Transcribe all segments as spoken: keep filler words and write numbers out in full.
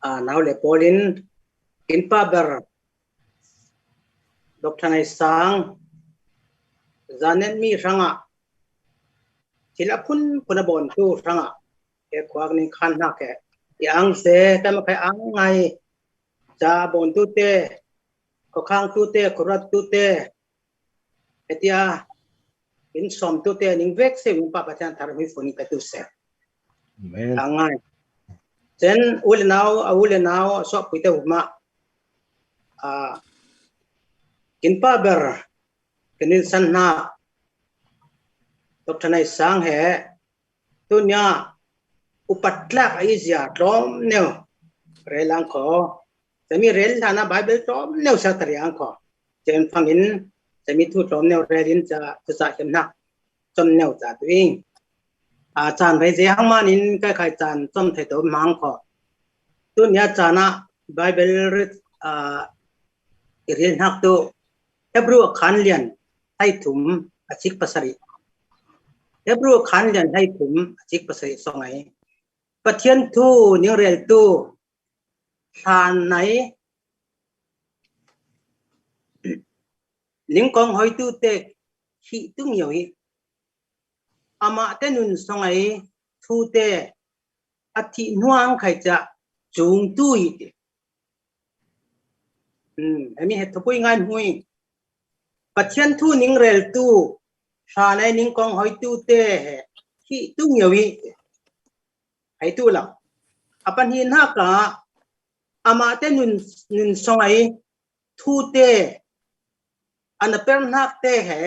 a, nau le pawlin, kin pa ber, Doctor Nai Sang, zanen mi hrangah, thil a phun phun a bawntu hrangah, he khuak ning khan hnak he, i ang se, kan makai ang ngai, ca a bawntute, khuakhangtute, khuaruattute, hetia, in sawmtute, ning vek se, min pa Pathian thar hui funi ka tu se. Amen. Ang ngai. Cen, u le nau, a u le nau, a suah puite huma. A, kin pa ber, kin in san hna, Doctor Nai Sang he, tunia, upat tlak a i zia tlawm neu, rel ang kho. Cemi rel hlana Bible tlawm neu sa tari ang kho. Cen fangin, cemi thu tlawm neu rel in ca, ca, ca hiam hnak. Cam neu ca tu ing. A, caan rei zei hang manin kai khai caan cam thei to mang kho. Tunia caan ah Bible rit, a, i ril hnak tu Hebrew a khan lian hai thum a cik pasarih. Hebrew a khan lian hai thum a cik pasarih song ai. Pathian thu ning rel tu hlan nai ning kong hoi tu te khi tu ngio hi. Amah te nun song ai thu te a thih hnuang khai ca cung tu i ti. Hmm, hemi he thupui ngai hui. Pathian thu ning rel tu, hla nai ning kong hoi tu te he, hi tu ngio i ti. Hai tu lau. A pahnih hnak ah, amah te nun, nun song ai thu te, a na per hnak te he,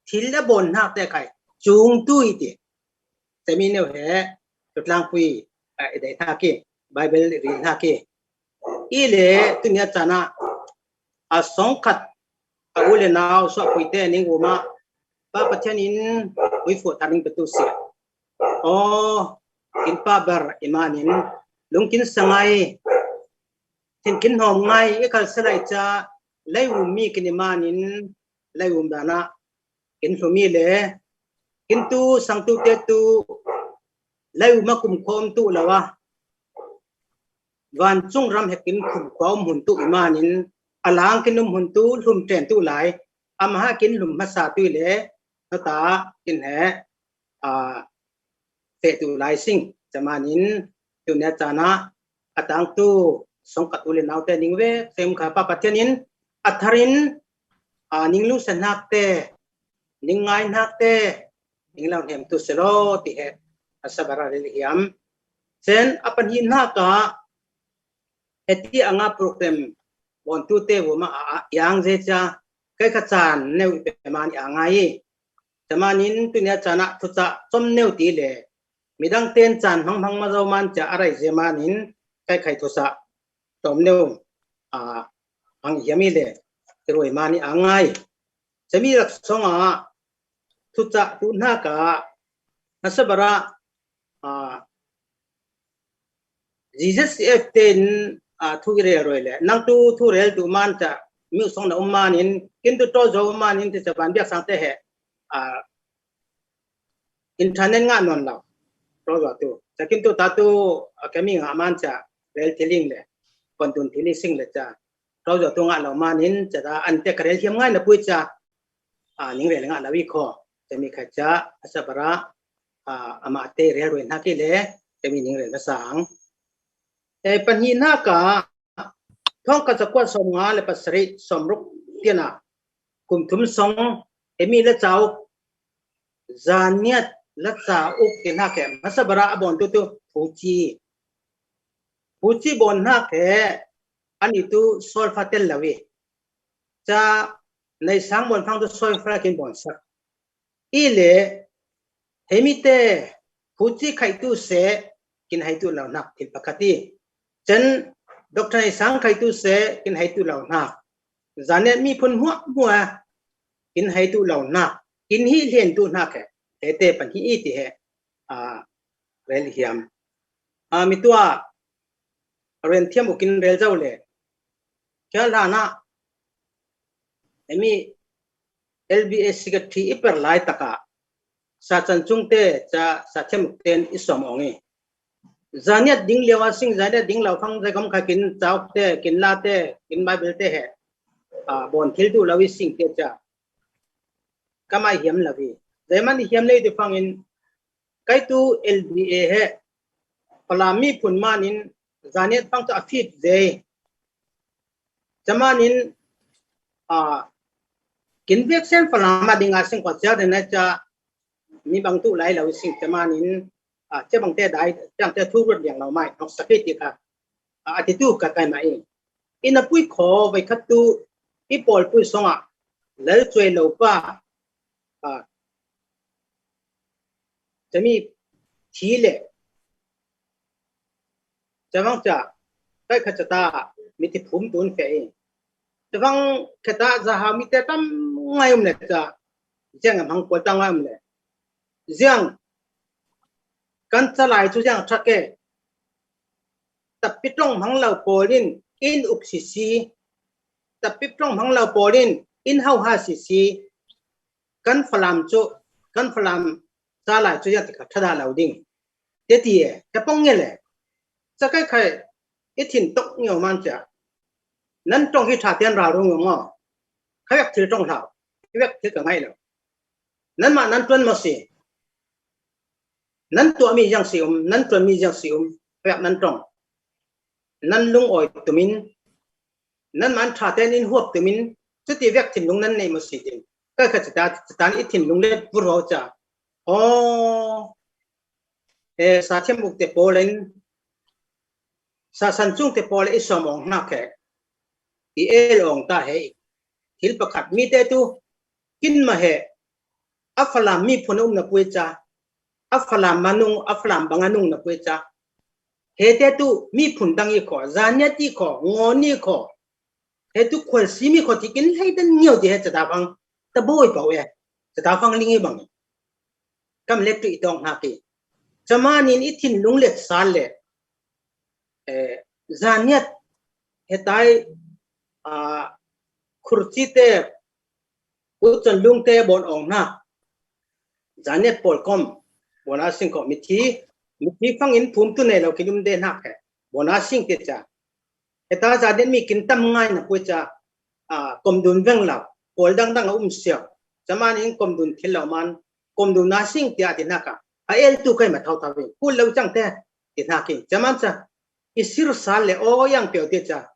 thil a bawn hnak te khai, cung tu i ti. Cemi neu he, tutlangpui, a, i dei hnak i, Bible i ril hnak i. I le, tunia caan ah, a song khat, a u le nau, suah puite, ning uma, pa Pathian in, hui fuh thar ning petu si. Aw, kin pa ber i manin, lung kin sa ngai, thin kin hawm ngai, i kal sa lai ca, lei um mi kin i manin, lei um dana, kin hlum i le, kin tu, sang tu te tu, lei um a kum khawm tu lo a. Vancung ram he kin khum khua um hun tu i manin, a lang kin um hun tu, hlum ṭen tu lai, amaha kin hlum hmasa tu i le, nata kin he, a, feh tu lai sing, camanin, tunia caan ah, a tangtu, song khat u le nau te ning ve, sem kha pa Pathian in, a tharin, a, ning lu sa hnak te, ning ngai hnak te, ning lo hnem tu selo, ti he, a sa bara le hiam. Cen, a pahnih hnak ah, heti anga program, bawn tu te, vuma a, a, yang ze ca, kai kha caan, neu i pe man i a ngai i. Camanin tunia caan ah thucah com neu ti le midang ten caan hmang hmang ma zo man cia a rai zia manin kai khai thucah com neu, a, hmang hiam i le i ruai man i a ngai. Cami rak song ah thucah tu hnak ah hmasa bara, a, G Z C F ten, a, thu i rel ruai le nang tu thu rel tu man ca mi song na um manin kin tu taw zo um manin ti ca van biak sang te he, a, internet ngah nawn lo. Taw zo tu ca kin tu ta tu, a, kami ngah man ca rel thiling le kon tun thili sing le ca taw zo tu ngah lo manin ca ta an te ka rel hiam ngai na pui ca, a, ning rel ngah lo i kho. Cami kha ca a sa bara, a, amah te rel ruai hnak i le cami ning rel na sang. E, pahnih hnak ah thawngkhat zakua sawm nga le pasarih sawm ruk tiana kum thum song emi le cauk zaniat le cauk ti hnak he hmasa bara a bawn tu tu phuci. Phuci bawn hnak he an i tu solfa tel lo i ca Nai Sang bawn fang tu solfa kin bawn sak. I le, hemi te, phuci khai tu se, kin hai tu lo hnak thil pakhat i. Cen, Doctor Nai Sang khai tu se, kin hai tu lo hnak. Zanet mi phun hmuah hmuah, kin hai tu lo hnak. Kin hi hlen tu hnak he, he te pan hi i ti he, a, rel hiam. A, mi tua, a rian thiam u kin rel zo le. Kia hlan ah, emi L B S ka thi i per lai taka, sa chan chung te, ca, sa thiam u ten i sawm ong i. Zaniat ding lio a sing, zaniat ding lo fang zai gam kha kin chauk te, kin la te, kin Bible te he. A, bon thil tu lo i sing te cha. Kamai hiam lo i. Zai man i hiam le i te fangin, kai tu L B A he. Falam mi phun manin, zaniat fang tu a fit zai. Chamanin, a, kin vek sen Falam a ding a sing kwa cha de na cha, mi bang tu lai lo i sing chamanin, a, che bang te dai, chang te thu rut liang lo mai, nok sakhi ti kha. A, ati tu ka kai mai. Ina pui kho, vai khat tu, i pawl pui song a, lal chuai lo pa, a, chami thi le, chavang cha, kai kha cha ta, mi ti phum tun fe i. Chavang kha ta, za ha mi te tam ngai um le cha, ziang am hang pawl ta ngai um le. Ziang, kan cha lai chu ziang thak e. Tapi tong hang lo pawlin, in uk si si. Tapi tong hang lo pawlin, in hau ha si si. Kan Falam chu, kan Falam cha lai chu ziang ti kha tha da lo ding. Te ti e, te pong nge le. Cha kai khai, i thin tok nge man cha. Nan tong hi tha tian ra rung ngo. Khai vek thil tong hlau. Khai vek thil ka ngai lo. Nan ma nan tuan ma si. Nan tua mi ziang si um, nan tuan mi ziang si um. Khai vek nan tong. Nan lung oi tumin. Nan man tha ten in huap tumin. Chu ti vek thin lung nan nei ma si ding. Kai kha cha ta, cha ta i thin lung le vur ho cha. O, e, sa thiam uk te pawl in, sa san chung te pawl i som ong hna khe, i el ong ta he, thil pakhat mi te tu, kin ma he, a Falam mi phun um na pui cha, a Falam ma nung, a Falam bang a nung na pui cha, he te tu, mi phun dang i kho, zaniat i kho, ngo ni kho, he tu khual si mi kho ti kin hei dan ngiau ti he cha ta fang, ta boi pau e, cha ta fang ling i bang. Kam lek tu i tong hna ki. Chamanin i thin lung let sal le, eh, zaniat he tai, a, khurchi te, u chon lung te bon ong hna. Zaniat pawl kom, bon a sing ko mithi, mithi fangin phum tu nei lo kin um de hna khe. Bon a sing te cha. He ta zaniat mi kin tam ngai na pui cha, a, kom dun veng lo, pawl dang dang a um siau. Chamanin kom dun thil lo man, kom dun na sing tia ti hna ka. A el tu kai ma thau thau veng. Kul lo chang te, ti hna ki. Chaman cha, i sir sal le o yang pio ti cha.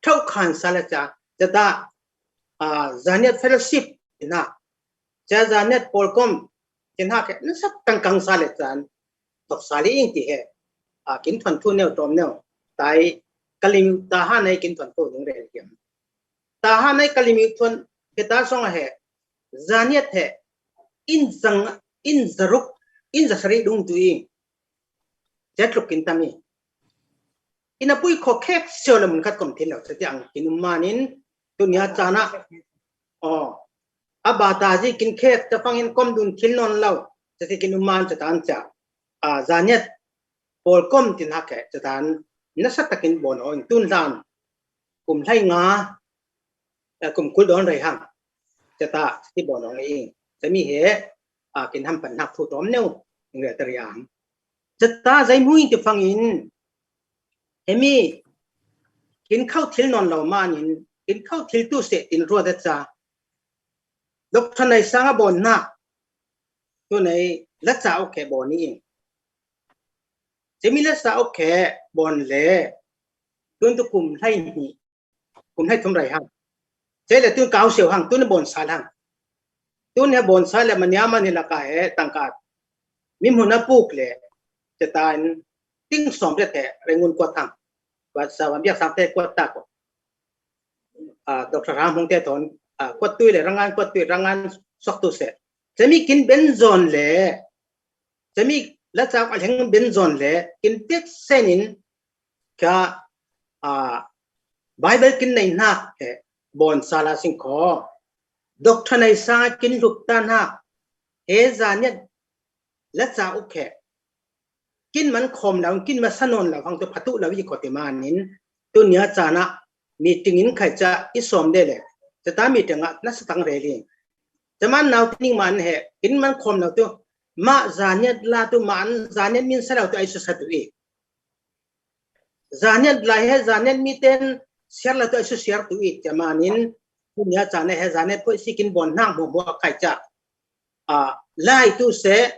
Thau khan sal le cha. Cha ta, a, zaniat fellowship ti hna. Cha zaniat pawl kom ti hna ke. Na sak kang kang sal le chan. Thok sal i ing ti he. A, kin thon thu neu tom neu. Tai, kalim ta ha nei kin thon thu ding rel hiam. Ta ha nei kalim i thon, ke ta song a he. Zaniat he. In zang, in zaruk, in zasari dung tu i. Chet luk kin tam i. Ina pui kho khek sio le mun khat kom thin lo, sa ti ang kin um manin, tu nia cha na. O. A ba ta zi kin khek, ta fangin kom dun thil non lo, sa ti kin um man cha tan cha. A, zaniat, pawl kom ti hna khe, cha tan, na sa takin bon o, in tun dan. Kum hlai nga, eh, kum kul don rei hang. Cha ta, ti bon ong i. Cha mi he, a, kin ham pan hnak thu tom neu, ing re ta riam. Cha ta zai mui ti fangin, he mi, kin khau thil non lo manin, kin khau thil tu se tin ruat a cha. Doctor Nai Sang a bon na, tu nei, la cha ok he bon i. Cha mi la cha ok he bon le, tun tu kum hlai ni, kum hlai thum rai hang. Che le tun kau siau hang, tun bon sal hang. Tun he bon sal le mania man hi la ka he tangka. Mi mun a puk le, che ta in ting som te te, rengun kuat hang. Wa sa wa biak sam te kuat ta ko. A, Doctor Ram Hung te ton, a, kuat tui le, rangan kuat tui, rangan sok tu se. Che mi kin ben zon le, che mi la chak a leng ben zon le, kin tek sen in, ka, a, Bible kin nei hnak he bon sala sing kho. Doctor Nai Sang kin hlup ta hnak he zaniat la cha uk he. Kin man khom lo, kin ma sa non lo, hang tu phatu lo i kho ti manin. Tu nia cha na meeting in khai cha i som de le. Cha ta meeting a na sa tang re li. Cha man nau ti ning man he, kin man khom lo tu. Ma zaniat la tu man, zaniat min sa lo tu ai sa sa tu i. Zaniat lai he, Zaniat mi ten siar la tu, a su siar tu i, tia manin, tunia chana he, Zaniat poi si kin bon hnak hmuahhmuah khai cha. A, lai tu se,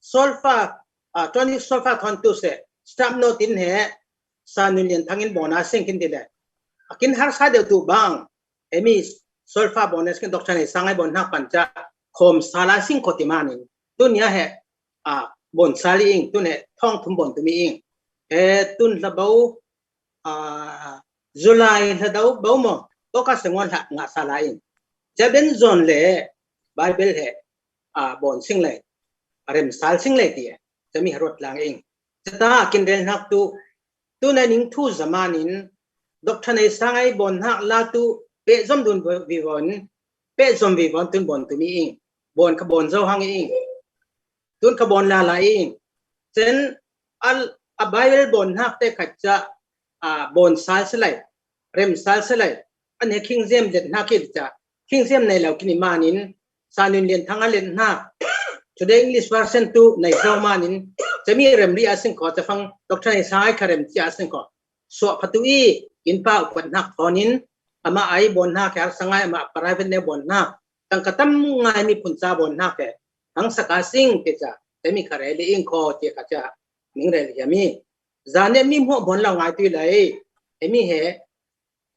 solfa, a, tonic solfa thon tu se, stamp note in he, Sa Nun Lian Thang in bon a sing kin ti le. A kin har sa deuh tu bang, emi solfa bon a sing kin Doctor Nei Sangai bon hnak pan cha, khom sa la sing ko ti manin. Tunia he, a, bon sa li ing, tun he, thong thum bon tu mi ing. He, tun hla bo, a, July hla do bo mo, to ka sengon hla nga sa la ing. Cha ben zon le, Bible he, a, bon sing lai, a rem sal sing lai ti e, cha mi harot lang ing. Cha ta kin rel hnak tu, tu na ning thu zamanin, Doctor Nei Sangai bon hnak la tu, pe zom dun vi von, pe zom vi von tun bon tu mi ing, bon ka bon zo hang ing, tun ka bon la la ing. Chen al, a Bible bon hnak te khat cha, a, bon sal se lai, rem sal se lai, an he khing zem let hnak ki cha, khing zem nei lo kini manin, Sa Nun Lian Thang a let hna. Today English version tu nei zo manin, chami rem ri a sing ko, chafang Doctor Nei Sangai kha rem chi a sing ko. Suah phatu i, in pa upat hnak thonin, ama ai bon hnak he har sangai ama private ne bon hnak. Tang ka tam ngai mi phun cha bon hnak he. Hang saka sing te cha, chami kha rel ing ko te kha cha, ning rel hiam i. Zaniat mi hmuah bon lo ngai tu i lai, emi he,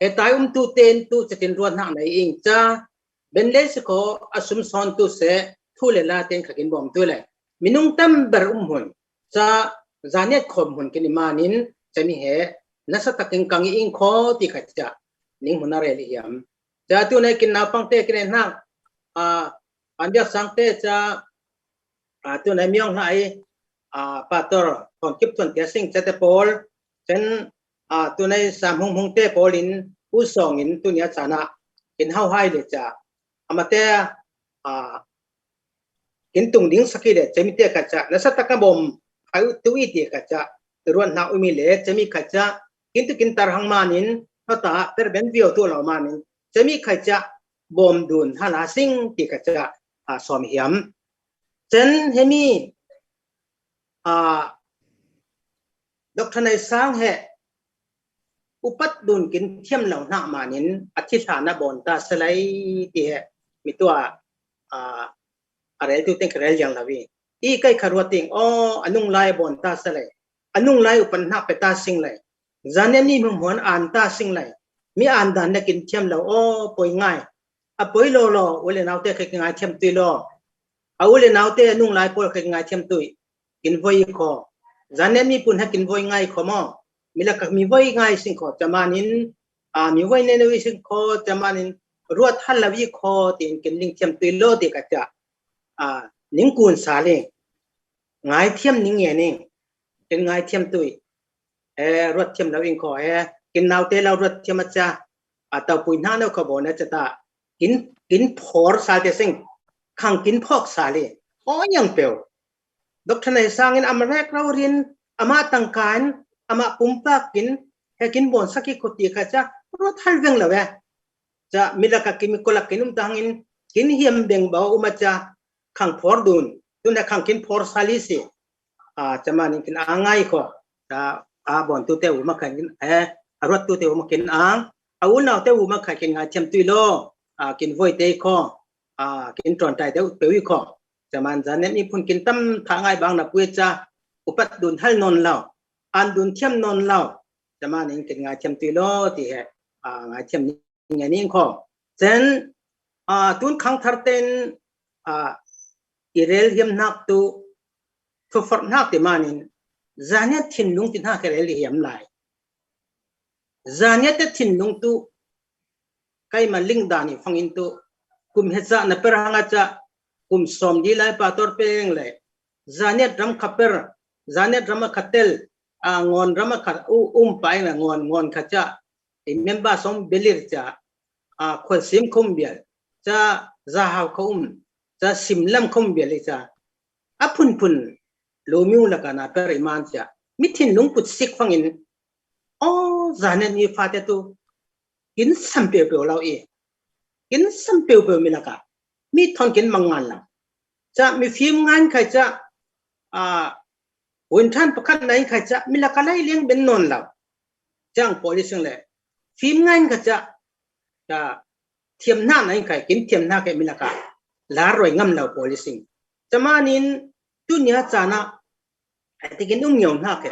he tai um tu ten tu chatin ruat hnak nei ing cha, ben le si ko a sum son tu se, thu le la ten kha kin bom tu le. Minung tam ber um hun, cha Zaniat khom hun kin i manin, chami he, nasa takin kang i ing ko ti kha cha, ning hun a rel i hiam. Cha tu nei kin naupang te kin e hnak, a, an biak sang te cha, a, tu nei miong hna i, a, Pastor Thon Kip Thon Tia Sing cha te pawl, chen, a, tu nei Sam Hung Hung te pawl in, u song in tunia chana, kin hau hai le cha, ama te, a, kin tung ding saki le, chami te kha cha, nasa taka bom, hai tu i ti kha cha, ruat hnak umi le, chami kha cha, kin tu kin tar hang manin, hata, per ben vio tu lo manin, chami kha cha, bom dun, hala sing ti kha cha, a, som hiam. Chen hemi, a, Doctor Nei Sang he, upat dun kin thiam lo hnak manin, a thi hlan a bon ta se lai ti he, mi tua, a, a rel tu teng ka rel yang lo i. I kai kha ruat ting, o, a nung lai bon ta se lai. A nung lai upat hnak pe ta sing lai. Zaniat mi hmuahhmuah an ta sing lai. Mi an dan na kin thiam lo, o, poi ngai. A poi lo lo, u le nau te kha ki ngai thiam tui lo. A u le nau te a nung lai pawl kha ki ngai thiam tui. Kin voi i kho. Zaniat mi pun ha kin voi ngai kho mo. Mi laka mi voi ngai sing kho. Cha manin, a, mi voi ne ne sing kho. Cha manin, ruat hal la vi kho. Tin kin ling thiam tui lo ti kha cha. A, ning kun sa le. Ngai thiam ning nge ning. Kin ngai thiam tui. E, ruat thiam lo ing kho e. Kin nau te lo ruat thiam a cha. A, tau pui hna no kho bo na cha ta. Kin, kin phor sa te sing. Khang kin phok sa le. O yang peu. Doctor Nei Sang in ama rek rau rin, ama tangka in, ama pumpak in, he kin bon saki kho ti kha cha, ruat hal veng lo e. Cha mi laka kin mi kolak kin um ta hang in, kin hiam beng bo um a cha, khang phor dun, tun a khang kin phor sa li si. A, cha manin kin ang ngai kho. Cha a bon tu te um a kha kin, e, a ruat tu te um a kin ang, a u nau te um a kha kin ngai thiam tui lo. A, kin voi te kho. A, kin ton tai te peu i kho. Cha man Zaniat mi phun kin tam tha ngai bang na pui cha, upat dun hal non lo. An dun thiam non lo. Cha manin kin ngai thiam tui lo ti he. A, ngai thiam ni nge ning kho. Chen, a, tun khang thar ten, a, i rel hiam hnak tu, thu far hnak ti manin, Zaniat thinlung ti hnak i rel hiam lai. Zaniat te thinlung tu, kai ma ling dan i fang in tu, kum he cha na per hang a cha, kum som di lai Pastor peng le, Zaniat ram kha per, Zaniat ram a kha tel, a, ngon ram a kha u, um pa ing la ngon, ngon kha cha, i member som belir cha, a, khol sim khom bial, cha, za hau kha um, cha, sim lam khom bial i cha, a phun phun, lo miu laka na per i man cha, mi thinlung put sik fang in, o, Zaniat mi fa te tu, kin sam peu peu lo i, kin sam peu peu mi laka, mi thon kin mang ngan lo. Cha, mi fim ngan khai cha, a, win than pakhat nai khai cha, mi laka lai liang ben non lo. Tiang policy le. Fim ngai ka cha. Ka thiam na nai kai kin thiam na ke mi la ka. La roi ngam lau policy. Chamanin tunia chana. Ai tikin um ngiau na ke.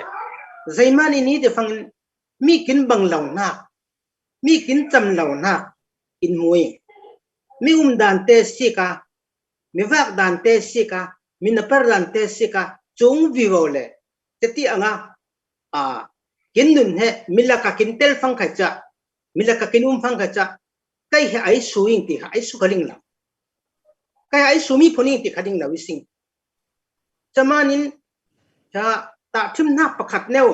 Zaiman ini de fang mi kin bang lau na. Mi kin cham lo na in mui. Mi um dan te sika, mi vak dan te sika, mi napar dan te sika, chung vivo le. Teti anga, a, kin nun he, mi la ka kin tel fang ka cha, mi la ka kin um fang ka cha, kai he ai su ing ti, ai su ka ling la. Kai ai su mi phoning ti ka ling la wising. Chamanin, cha, ta thim na pakat neu,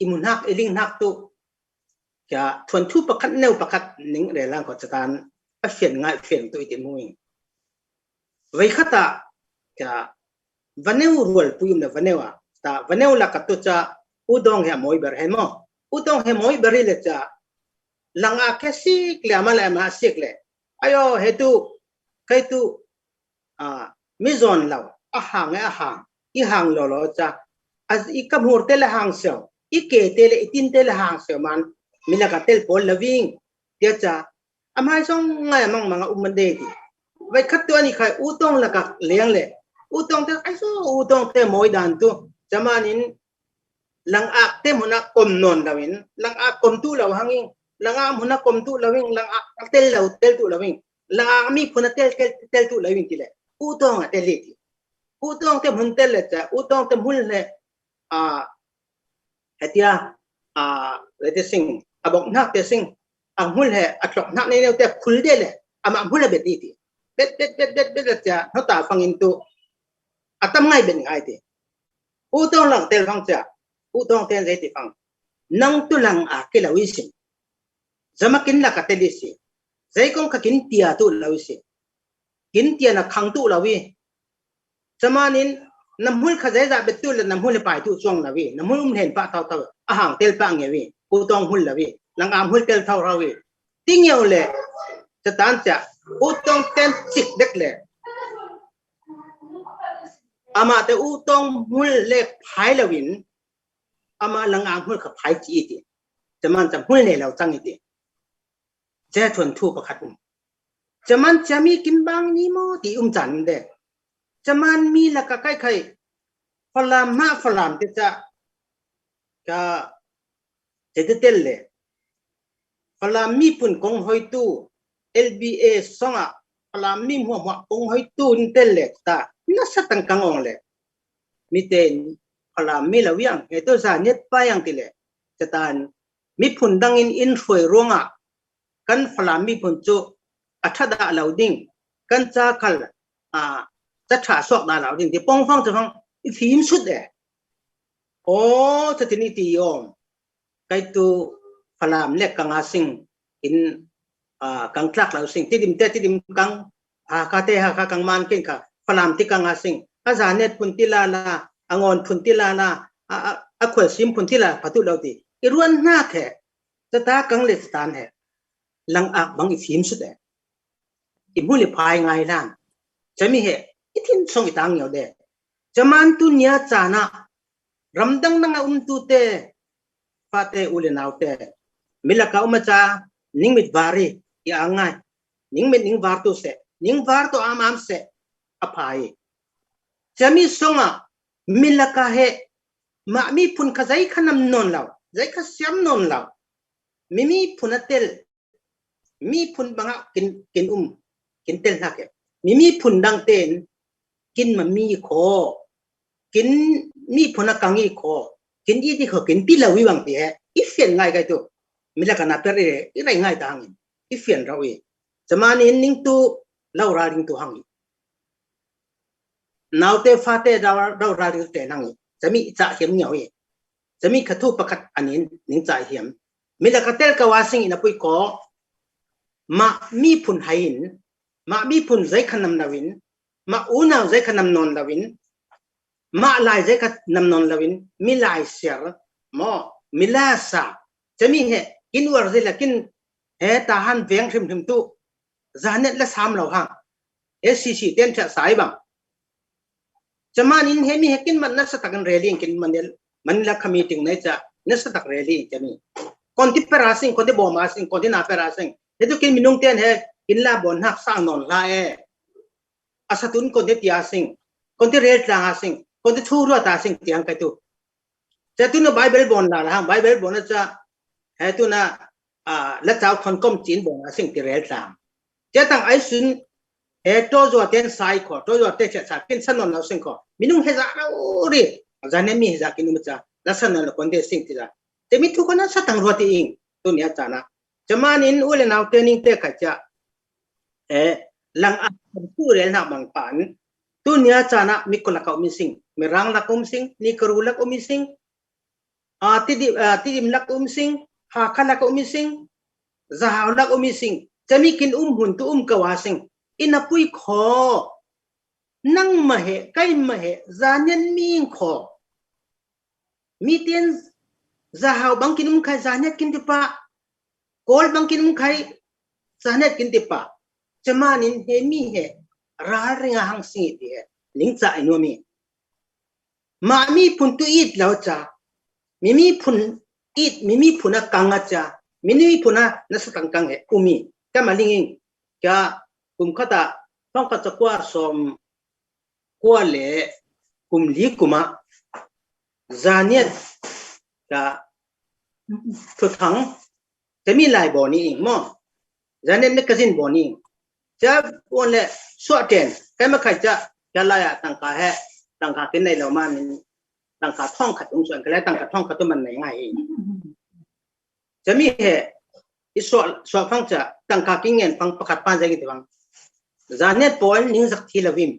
i mun hak, i ling hak tu, kia thuan thu pakhat neu pakhat ning relang ko chatan a fian ngai fian tu i ti mu ing. Vai khata, kia vaneu rual pui um le vaneu a, ta vaneu la ka tu cha u dong he moi ber he mo. U dong he moi ber le cha, lang a ke sik le ama le ama sik le. Ayo, he tu, kai tu, a, mi zon lo, a hang e a hang, i hang lo lo cha, a, i ka hmur te le hang seo, i ke te le, i tin te le hang seo man, mi la ka tel pol la ving, tia cha, a mai song ngai mang mang a um man de ti. Vai khat tu ani khai, u tong la ka leng le, u tong te, ai so, u tong te moi dan tu, chamanin, lang ak te hmuna kom non lo in, lang ak kom tu lo hanging, lang ak hmuna kom tu lo in, lang ak a tel lo, tel tu lo in, lang ak mi phuna tel, tel, tel tu lo in ti le. U tong a tel le ti. U tong te hmun tel le cha, u tong te hmul le, a, hetia, a, le te sing, a bok nak te sing, a hmul he, a tlok nak ne ne te khul de le, ama hmul le bet ti ti. Bet, bet, bet, bet, bet le cha, no ta fang in tu, a tam ngai bet ngai ti. U tong lang tel fang cha, u tong ten zei ti fang. Nang tu lang a ke lo i sin. Zama kin la ka tel i si. Zei kong ka kin tia tu lo i si. Kin tia na khang tu lo i. Chamanin, na hmul kha zei za bet tu le na hmul pai tu chuang lo i. Na hmul um hlen pa thau thau. A hang tel pa nge i. U tong hmul lo i. Lang a hmul tel thau rau i. Ti nge le. Chatan cha. U tong ten chik dek le. Ama te u tong hmul le phai lo in. Ama lang a hmul kha phai chi i ti. Chaman cha hmul ne lo chang i ti. Che thuan thu pakhat um. Chaman cha mi kin bang ni mo ti um chan de. Chaman mi la ka kai khai. Falam ma falam te cha. Ka te te tel le. Falam mi phun kong hoi tu. L B A song a. Falam mi hmua hmua kong hoi tu in tel le. Ta. Na sa tang kang ong le. Mi te in. Falam mi la wiang. He to za net pa yang ti le. Chatan. Mi phun dang in in hruai ruang a. Kan Falam mi phun chu a tha dah lo ding, kan cha khal, a, cha tha suak dah lo ding, ti pong fang cha fang, i fim sut e. O, cha ti ni ti om. Kai tu Falam le kang a sing in, a, kang tlak lo sing, ti dim te, ti dim kang, ha ka te, ha ka kang man kin ka, Falam ti kang a sing, a za net phun ti la la, a ngon phun ti la la, a, a, a khual sim phun ti la, patu lo ti. I ruan na khe, cha ta kang le cha tan he. Lang ak bang i fim sut e. I hmul i phai ngai lang. Chami he, i thin song i tang ngiau de. Chaman tu nia chana, ramdang nang a um tu te, fa te u le nau te. Mi la ka um a cha, ning mit vari, i ang ngai. Ning mit ning var tu se, ning var tu am am se, a phai. Chami song a, mi la ka he, ma mi phun kha zai kha nam non lau, zai kha siam non lau. Mi mi phun a tel, mi phun banga kin, kin um, kin tel hna ke. Mi mi phun dang ten, kin ma mi kho, kin mi phun a kang i kho, kin i ti kho, kin ti lo i bang ti he, i fian ngai kai tu. Mi la ka na per i, i rai ngai ta hangin, i fian rau i. Chamanin ning tu, lo ra ring tu hangin. Naute fate dau, dau ra ring te hangin. Chami i cha hiam ngiau i. Chami kha thu pakhat anin, ning cha hiam. Mi la ka tel ka wa sing in a pui ko. Ma mi phun hai in, ma mi phun zai kha nam lo in, ma u nau zai kha nam non lo in, ma lai zai kha nam non lo in, mi lai siar, mo, mi la sa. Chami he, kin war zai la kin, he ta han veng hrim hrim tu, za net la sam lo hang. He si si ten cha sai bang. Chamanin he mi he kin man na sa takin rally kin man el, man la ka meeting nei cha, nasa tak rel hi ing, cami. Kon ti pera sing, kon ti bawma sing, kon ti na pera sing. He tu kin minung ten he, kin la bon hak sang non la e. A satun kon ti tia sing, kon ti rel tlang a sing, kon ti thu ruat a sing tiang kai tu. He tu na Bible bon la la hang, Bible bon na cha, he tu na, a, la chau thon kom chin bon a sing ti rel tlang. He tang ai sun, he to zua ten sai ko, to zua te cha cha, kin san non la sing ko. Minung he za ra u ri, za ne mi he za kin um cha, la san non la kon te sing ti za. He mi tu ko na sa tang ruat ti ing, tu nia cha na. Camanin u le nau te ning te kha cha. E, lang a tu rel na mang pan. Tu nia cha na mi ko la ka um sing, mi rang la ka um sing, ni ka ru la ka um sing. A, ti di, a, ti dim la ka um sing, ha ka la ka um sing. Za hau la ka um sing. Cami kin um hun tu um ka wa sing. Ina pui ko. Nang ma he, kai ma he, za nian mi ko. Mi tin za hau bang kin um khai za niat kin ti pa. Kol bang kin um khai za niat kin ti pa. Camanin he mi he ral ring a hang sing ti he. Ning cha inu mi. Ma mi phun tu it lau cha. Mi mi phun it, mi mi phun a kang a cha. Mi mi phun a nasa tang kang he umi. Ka ma ling ing. Ka kum kha ta, thong kha cha kua som kua le kum li kum a. Za niat ka thu thang. Cami lai bo ni ing mo. Za niat magazine bo ni ing. Cha on le sua ten. Kai ma khai cha, cha lai a tang ka he. Tang ka kin nei lo ma min. Tang ka thong kha tung suan ka le tang ka thong kha tu man nei ngai ing. Cami he, i sua, sua phang cha, tang ka kin ngen phang pakhat pan zai ki ti phang. Za niat pol ning zak thi la vim.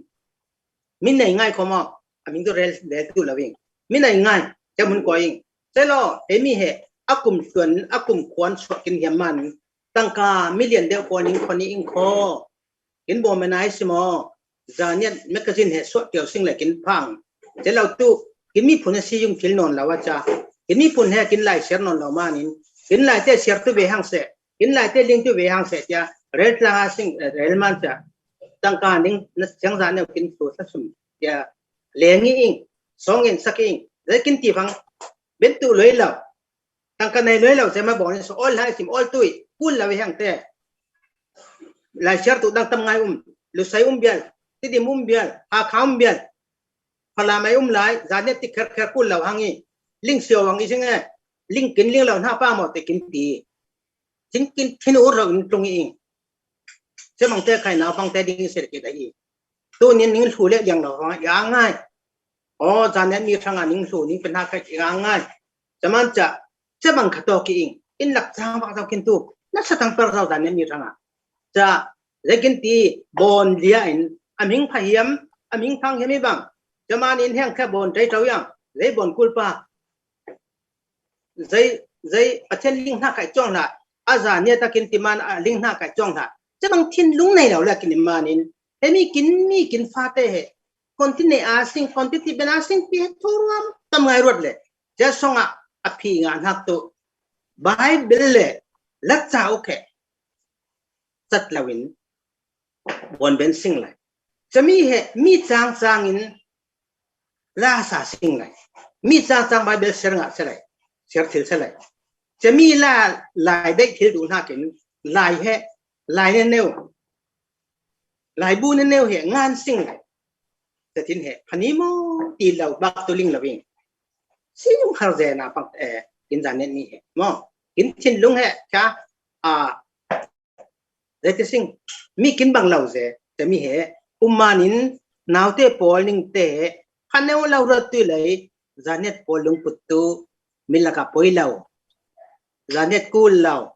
Min nei ngai ko mo, a min tu rel, rel tu la vim. Min nei ngai, cha mun ko ing. Che lo, he mi he, a kum suan, a kum khuan sua kin hiam man. Tang ka million deu ko ning ko ni ing ko. Kin bo me nai si mo. Za niat magazine he sua teu sing le kin phang. Che lo tu, kin mi phun he si yung thil non lo a cha. Kin mi phun he kin lai share non lo manin. Kin lai te share tu ve hang se. Kin lai te link tu ve hang se tia. Rel tlang a sing, eh, rel man cha. Tang ka ning, na siang za neu kin tu sa sum. Tia, le ngi ing. Song in sak ing. Le kin ti phang. Ben tu loi lo. Tang ka nei loi lo, se ma bon so ol hai sim ol tui, kul la ve hang te. Lai share tu dang tam ngai um, lu sai um bial, ti dim um bial, ha kha um bial. Phala mai um lai, za niat ti kher kher kul lo hang i. Ling sio wang i sing e. Ling kin ling lo na pa mo te kin ti. Tin kin tin ur lo in tung i ing. Che mang te khai na pang te ding se ki da i. Tu nin ning hlu le liang lo hang i a ngai. O, za niat mi thang a ning hlu ning pen ha khai i a ngai. Chaman cha, che bang kha to ki ing, in lak chang bang zau kin tu, na sa tang per zau dan ne mi rang a. Cha, ze kin ti, bon lia in, a ming pha hiam, a ming phang hiam i bang. Chamanin heng kha bon tei tau yang, zei bon kul pa. Zei, zei, a chen ling hna kai chong hna, a za nia ta kin ti man, a ling hna kai chong hna. Che bang thin lung nei lo la kin i manin, he mi kin, mi kin fa te he. Kon ti nei a sing, kon ti ti ben a sing, pi he thu ruam, tam ngai ruat le. Che song a, a phi nga hnak tu. Bible le, la chau khe. Chat lo in, bon ben sing lai. Che mi he, mi chang chang in, la sa sing lai. Mi chang chang Bible ser nga se lai. Ser thil se lai. Che mi la, lai dei thil du hnak in, lai he, lai ne neu. Lai bu ne neu he, ngan sing lai. Te tin he, phani mo, ti lo, bak tu ling lo ing. Si yung har ze na pang, eh, kin za niat ni he. Mo, kin thin lung he, cha, a, ze ti sing, mi kin bang lo ze, te mi he, um manin, nau te pol ning te, phan neu lo rot tu lei, za niat pol lung put tu, mi la ka poi lo. Za niat kul lo,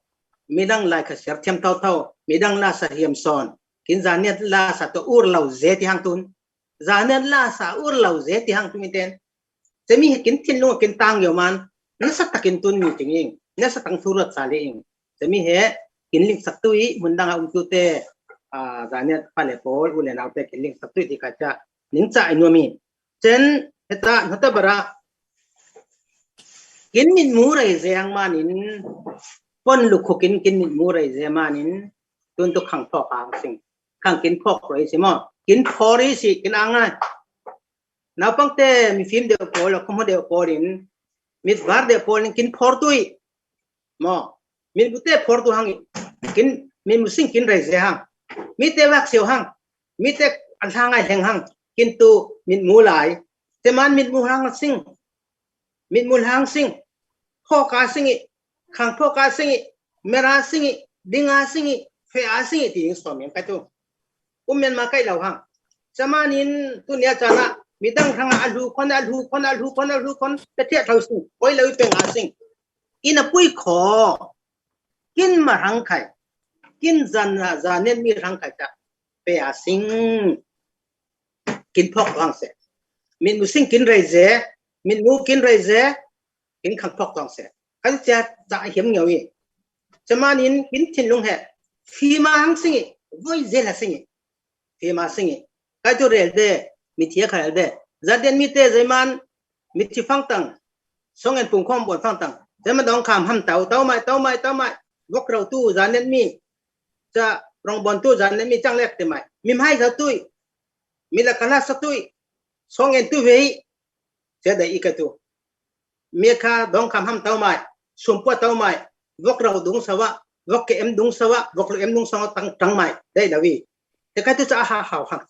mi dang lai kha ser thiam thau thau, mi dang la sa hiam son, kin za niat la sa to ur lo ze ti hang tun. Za niat la sa ur lo ze ti hang tun i ten. Che mi he kin thin lung kin tang yo man, na sa takin tun mi ting ing, na sa tang thu ruat sa le ing. Che mi he, kin ling sak tu i, mun dang a um tu te, a, za niat pa le pol, u le nau te kin ling sak tu i ti ka cha, ning cha i nuam i. Chen, heta, heta bara, kin mit mu rei ze ang manin, pon lu khu kin, kin mit mu rei ze manin, tun tu khang thok ang sing. Khang kin phok rei si mo, kin phori si, kin ang ai. Naupang te mi fim deuh pawl, a khawm deuh pawl in, Mit var de pawl in kin phor tu i. Mo. Mit mu te phor tu hang i. Kin, mit mu sing kin rei ze hang. Mit te vak siau hang. Mit te an hla ngai leng hang. Kin tu mit mu lai. Te man mit mu hang sing. Mit mu hang sing. Phoka sing i. Khang phoka sing i. Mera sing i. Dinga sing i. Fea sing i ti ing som yang kai tu. Um men ma kai lau hang. Samanin tu nia chana midang thanga a hlu khon, a hlu khon, a hlu khon, a hlu khon, te thiah thau sing, koi lo i peng a sing. Ina pui kho, kin ma hang khai, kin zan na, zan nen mi hang khai ta, pe a sing, kin phok hang se. Min mu sing kin rei ze, min mu kin rei ze, kin khang phok hang se. Kan sia ta hiam ngiau i. Samanin kin thin lung he, fi ma hang sing i, voi ze la sing i. Fima sing i. Kai tu rel de, mi thia kha rel de. Zaden mi te zai man, mi thi fang tang. Song en pung khom bon fang tang. Zai ma dong kham ham tau, tau mai, tau mai, tau mai. Vok rau tu zanen mi. Cha rong bon tu zanen mi chang lek te mai. Mi mai sa tui. Mi la kala sa tui. Song en tu vei. Sia da i ka tu. Mia kha dong kham ham tau mai, sumpua tau mai, vok rau dung sawa, vok ke em dung sawa, vok lu em dung sawa tang, tang mai, dai lawi. Te kai tu cha ha hau hang.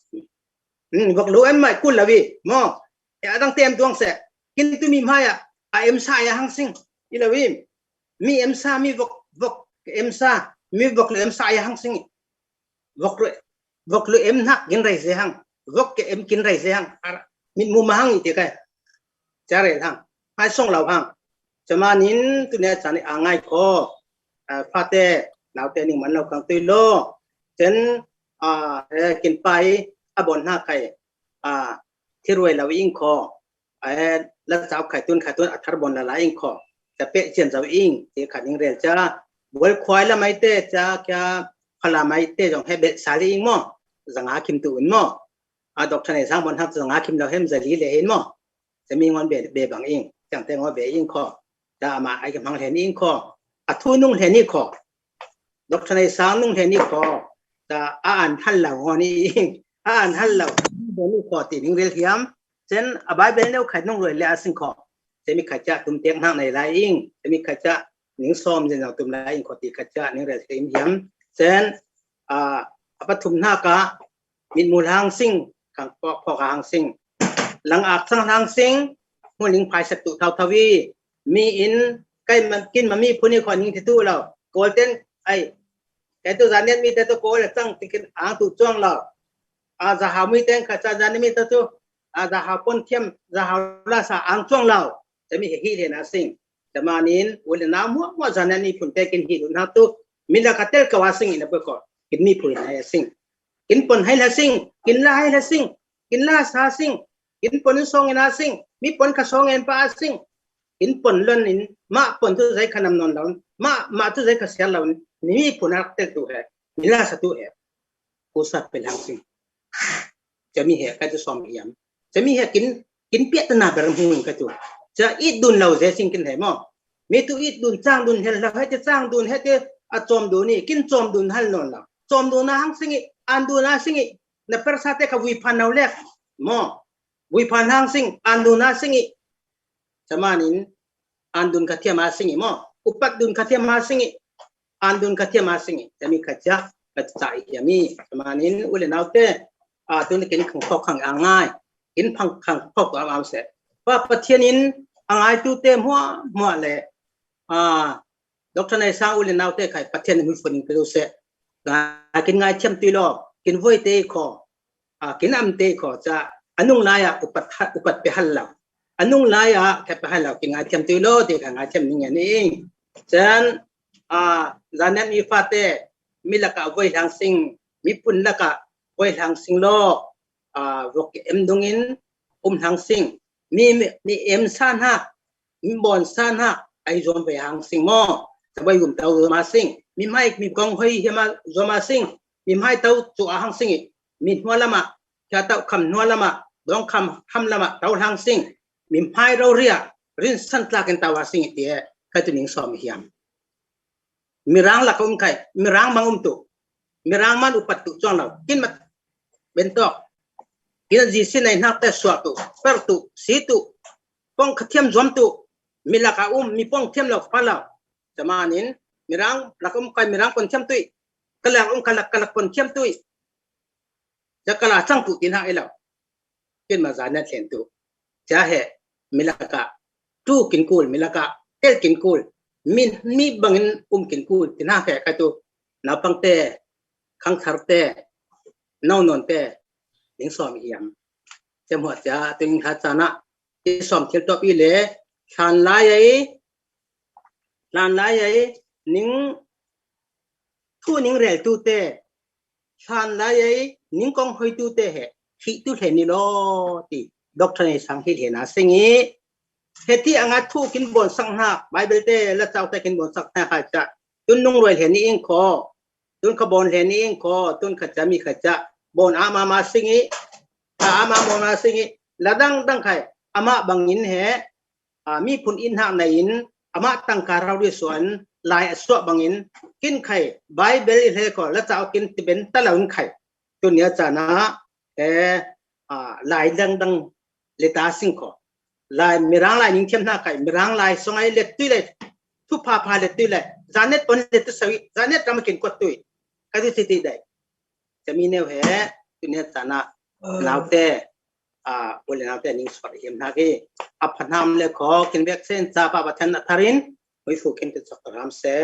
Hmm, vok lu em mai kul lawi, mo. E adang te em tuang se. Kin tu mi mai a, a em sa ya hang sing. I lawi. Mi em sa, mi vok, vok ke em sa, mi vok lu em sa ya hang sing. Vok lu, vok lu em hnak kin rei ze hang. Vok ke em kin rei ze hang. Ar, mit mu ma hang i te kai. Cha rel hang. Hai song lau hang. Chamanin tu nia chani a ngai kho. A, fate, naute ning man lau kang tui lo. Chen, a, e, kin pai, a bon hna kai. A, thirwai lau ing kho. A, la chau khai tun, khai tun, a thar bon la la ing kho. Cha pe chian zau ing, ti kha ning rel cha. Bual khuai la mai te, cha, kya, phala mai te, jong he bet sa li ing mo. Zanga kim tu un mo. A, doctor nei sang bon hak zanga kim lo hem za li le hin mo. Cha mi ngon be, be bang ing, chang te ngon be ing kho. Cha ama ai ka mang hlen ing kho. A thu nung hlen ing kho. Doctor nei sang nung hlen ing kho. Cha a an hal lo ngon ing. A an hal lo. Be ni kho ti ning rel hiam. Chen a bai be neu khai nung roi le a sing kho. Cha mi khai cha tum tek hnak nei lai ing. Cha mi khai cha ning som zen tum lai ing kho ti khai cha ning rel hiam hiam. Chen a, a pathum hna ka mit mu hlang sing, khang phok phok hang sing. Lang ak sang hlang sing, mu ling phai sak tu thau thau i. Mi in, kai man, kin ma mi phun i kho ning ti tu lo. Kol ten, ai, kai tu zanen mi te tu kol chang ti kin ang tu chuang lo. A za hau mi ten kha cha zanen mi te tu, a za hau pon thiam, za hau la sa ang chuang lo. Te mi he hi le na sing. Te manin, u le na mua mua zanen mi phun te kin hi lu na tu. Mi la ka tel ka wa sing i na pe ko. Kin mi phun na sing. Kin pon hai la sing, kin la hai la sing, kin la sa sing, kin pon song en a sing, mi pon ka song en pa a sing, kin pon lon in, ma pon tu zai ka nam non lon, ma, ma tu zai ka sial lon, ni mi pon ak tel tu he, ni la sa tu he, ku sa pe lang sing. Cha mi he, ka tu som hiam. Cha mi he kin, kin piat na ber hung ka tu. Cha it dun lo ze sing kin he mo. Mi tu it dun, chang dun hel lo, he te chang dun, he te a chom dun i, kin chom dun hal non lo. Chom dun a hang sing i, an dun a sing i, na per sa te ka vui phan nau lek. Mo. Vui phan hang sing, an dun a sing i. Chamanin, an dun ka thiam a sing i mo. Upat dun ka thiam a sing i. An dun ka thiam a sing i. Chami ka cha, ka cha i hiam i. Chamanin, u le nau te. A, tu ni kin khang phok khang a ngai. Kin phang khang phok a am se. Pa Pathian in, a ngai tu te mua, mua le. A, doctor nei sang u le nau te khai Pathian in hun phun in ka lu se. Ngai kin ngai thiam tui lo. Kin voi te kho. A, kin am te kho cha. A nung lai a upat ha, upat pe hal lo. A nung lai a khe pe hal lo. Kin ngai thiam tui lo te kha ngai thiam ning ya ni. Chen, a, zanen mi fate, mi laka voi hlang sing, mi phun laka voi hlang sing lo. A, vok em dung in, um hlang sing. Mi, mi, mi em sa hna, mi bon sa hna, ai zom ve hang sing mo. Sa voi um tau zom a sing. Mi mai, mi kong hoi hiam a zom a sing. Mi mai tau chu a hang sing i. Mi hnua lama, kya tau kham hnua lama, dong kham ham lama, tau hlang sing. Mi mai rau ria, rin san tlak in tau a sing i ti e, ka tu ning som hiam. Mirang lak um khai, mirang mang um tu. Mirang man upat tu chuang lo. Kin mat, ben tok. Kin a zi sin ai hnak te suak tu, per tu, si tu. Pong ka thiam zuam tu. Mi lak a um, mi pong thiam lo, pha lo. Camanin, Mirang lak um kai, Mirang pon thiam tui. Ka lak um, ka lak, ka lak pon thiam tui. Ca ka la cang tu tin hak i lo. Kin ma za net hlen tu. Ca he, mi lak a tu kin kul, mi lak a tel kin kul. Mi, mi bangin um kin kul, tin hak he ka tu. Naupang te, khangthar te, naunon te, ning sawm hiam. Ca muat ca, tu ning tha cana, i sawm thil top i le, hlan lai ai, hlan lai ai, ning, thu ning rel tu te, hlan lai ai, ning kong hoi tu te he, hi tu hlen ni lo, ti, doctor nei sang hi hlen a sing i, he ti anga thu kin bon sak hna, Bible te, la cau te kin bon sak hna khai ca, tun nung roi hlen ni ing kho, tun kha bon hlen ni ing kho, tun kha ca mi kha ca, bon ama ma sing i, a ama bon ma sing i, la dang dang khai, ama bangin he, a, mi phun in hak na in, ama tangka rau ri suan, lai a suak bangin, kin khai, Bible i hle kho, la cau kin ti ben ta lo in khai. Tun nia cana, e, a, lai dang dang le ta sing kho. Lai, Mirang lai ning thiam hna khai, Mirang lai song ai let tui le, thu pha pha let tui le, za net pon let tu sawi, za net ram kin kot tui. Ka tu ti ti dai. Ca mi neu he, tu nia cana, lau te, a, u le nau te ning suat hiam hna ki. A pha hnam le kho, kin bek sen ca pa Pathian a tharin, hui fu kin tu chok ram se.